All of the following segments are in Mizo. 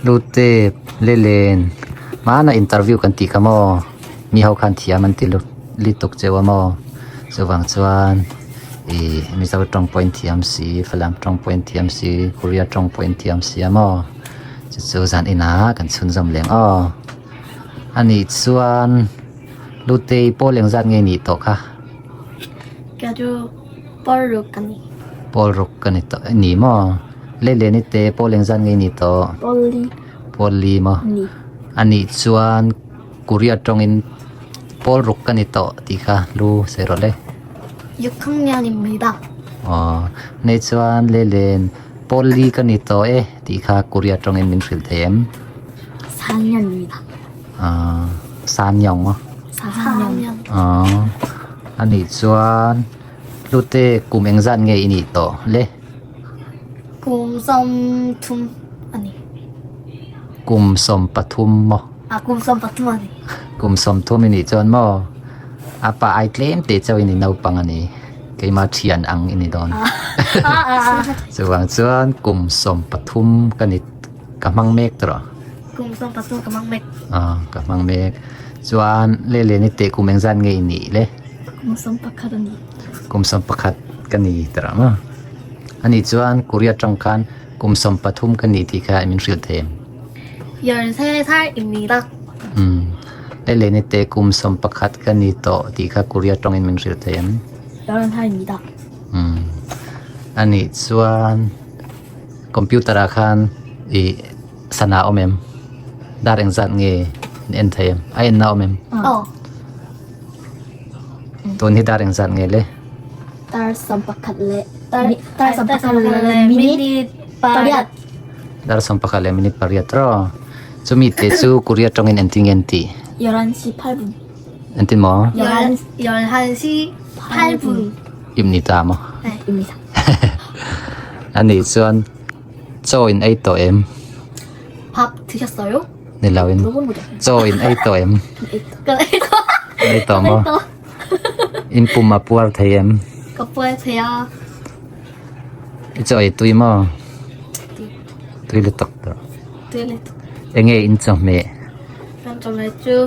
Lute le len hmana interview kan tih kha maw mi ho khan thiam an ti lut lutuk cheu a maw chuvang chuan ih mizo tawng pawh in thiam si falam tawng pawh in thiam si korea tawng pawh in thiam si a maw chu chu zan inah kan chhunzawm leng aw anih chuan lute pawl engzat nge nih tawh kha. Pawl ruk ka ni. Pawl ruk ka ni tawh ni maw? Le le ni te pawl engzat nge ni tawh? Pawl li. Pawl li maw? Ni. A nih chuan Korea tawngin pawl ruk ka ni tawh tih kha lu sawi rawh le. Yukhangnyanimida. Aw, nei chuan le len pawl li ka ni tawh e tih kha Korea tawngin min hrilh thei em? Sangnyanimida. Aw, Sanyong maw? Sangnyan. Aw, a nih chuan. Hlute kum engzat nge i nih tawh le? Kum 30 a ni. Kum 13 maw? A kum 13 a ni. Kum 30 i nih chuan maw? A pa ai tlem teh chauh in i naupang a ni. Keimah thian ang i ni dawn. Chuvang chuan kum 13 ka ni ka hmang mek tawh rawh. Kum 13 ka hmang mek. A ka hmang mek. Chuan Leleni teh kum engzat nge i nih le? Kum 11 a ni. Kum 11 ka ni ta rah maw? Ani chuan Korea tang khan kum 13 ka ni tih kha min hrilh thei em? Yarse thar i ni la. Umm. Leleni te kum 11 ka ni tawh tih kha Korea tawngin min hrilh thei em? Yarse thar i ni la. Umm. Ani chuan computer ah khan i sana awm em? Dar engzat nge in en thei em? A enna awm em? Aw. Tun hi dar engzat nge le? Dar 11 leh dar 11 leh minute pariat. Dar 11 leh minute pariat ro. Chumi te chu Korea tawngin engtin nge an tih? Yeoransi phalbun. Engtin maw? Yeoransi phalbun. Imni ta maw? Imni ta. Anih chuan chaw in ei tawh em? Pap 드셨어요? Ni lo in chaw in ei tawh em? Ei tawh maw? In pum a puar thei em? Ka puar thei a. I chaw ei tui maw? Tui lutuk tawh. Tui lutuk. Enge in chawhmeh? Kan chawhmeh chu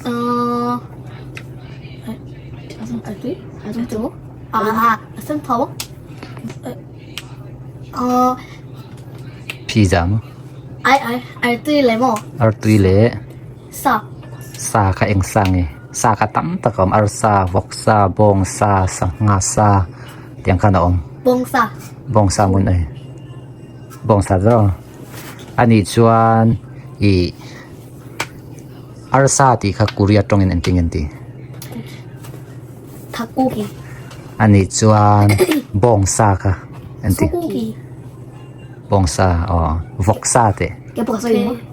uh uh Pizza maw? Ai ai artui le maw? Artui le sa. Sa kha eng sa nge? Sa kha tam tak a awm arsa, vawksa, bawngsa, sangha sa tiang khan a awm. Bawngsa. Bawngsa ngun a ni. Bawngsa chu anih chuan ih arsa tih kha Korea tawngin engtin nge an tih? Thakuki. Anih chuan bawngsa kha engtin? Sukuki. Bawngsa aw vawksa teh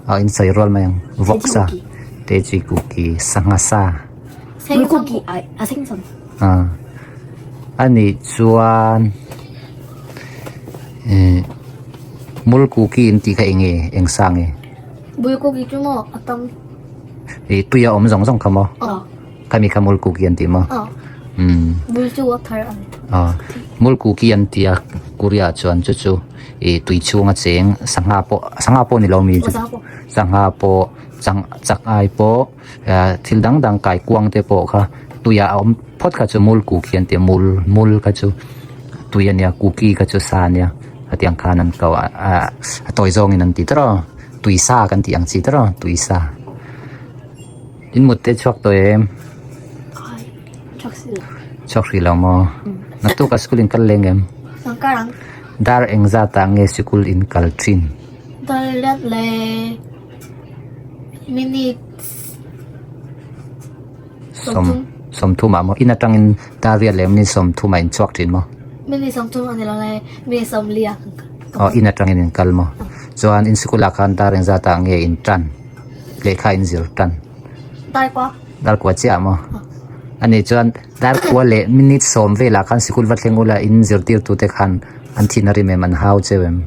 aw in sawi rual mai ang vawksa Tejikuki sangha sa ah anih chuan ih mulkuki in tih kha eng nge eng sa nge Mulkuki chu maw a tam ih tui a awm zawng zawng kha maw khami kha mulkuki an tih maw umm Mul chu water a ni. Aw mulkuki an tih a Korea ah chuan chu chu ih tui chhunga cheng sangha pawh sangha pawh ni lo mi chu sangha pawh chang chak ai pawh ah thil dang dang kaikuang te pawh kha tuiah a awm phawt kha chu mulkuki an ti a mul mul kha chu tui a nia kuki kha chu sa a nia hetiang khan an ko a ah a tawi zawngin an ti tawrh aw tui sa kan tih ang chi tawrh aw tui sa. In mut te chhuak tawh em? Chhuak hrih lo maw? Naktuk ah school in kal leng em? Dar engzat ah nge sikul in kal thin? Dar let leh minutes 30. 30 ah maw? In atangin dar riat leh minute 30 ah in chhuak thin maw? Minute 30 a ni lo le minute 40 ah kan kal. Aw in atangin in kal maw? Chuan in sikul ah khan dar engzat ah nge in tan? Lehkha in zir tan. Darkua. Darkua chiah maw? Ani chuan darkua leh minute 10 velah khan sikul va thleng ula in zirtirtu te khan an thin a rim em an hau cheu em?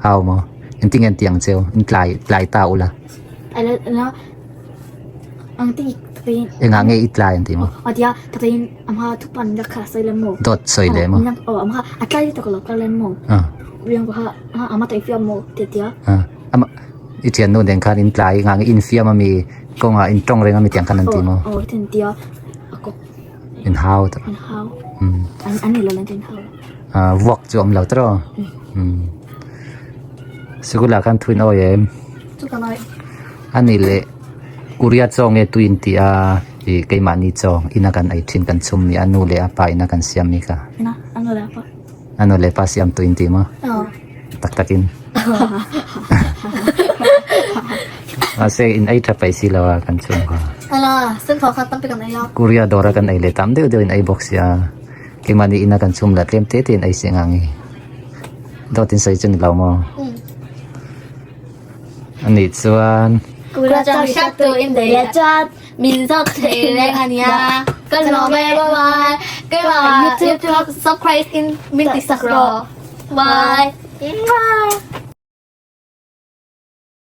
Hau maw? Engtin nge an tih ang cheu? In tlai tlai ta ula. Engah nge i tlai an tih maw? Dawt sawi leh maw? Riang kha ama ta infiam maw ti tia. Ama i thiannu nen khan in tlai nga nge infiam ami kawngah in tawng reng ami tiang khan an ti maw? Aw tin tia a kawp. In hau ta. In hau. An an ni lo lan in hau. Vuak chu awm lo tawh. Sikul ah khan thuin awi em? Chu ka ngai. Ani leh Korea chaw nge tuin ti a ih keimahni chaw ina kan ei thin kan chhum ni a nu leh a pa ina kan siam mi kha. Ina a nu leh a pa. A nu leh pa siam tuin ti maw? Aw. Tak takin. Mahse in ei tha paih si lo a kan chhung kha. Ala sen thaw kha tam te kan ei a. Korea dawr a kan ei leh tam deuh deuh in ei bawk sia. Keimahni ina kan chhum lah tlem te te in ei si ang ang i. Dawt in sawi chu ni lo maw? Anih chuan. Kura chang hriat tu in dei leh chuan min zawt thei reng a nia. Ka lawm e bye bye. Keimah YouTube subscribe in min ti sak rawh. Bye. Bye.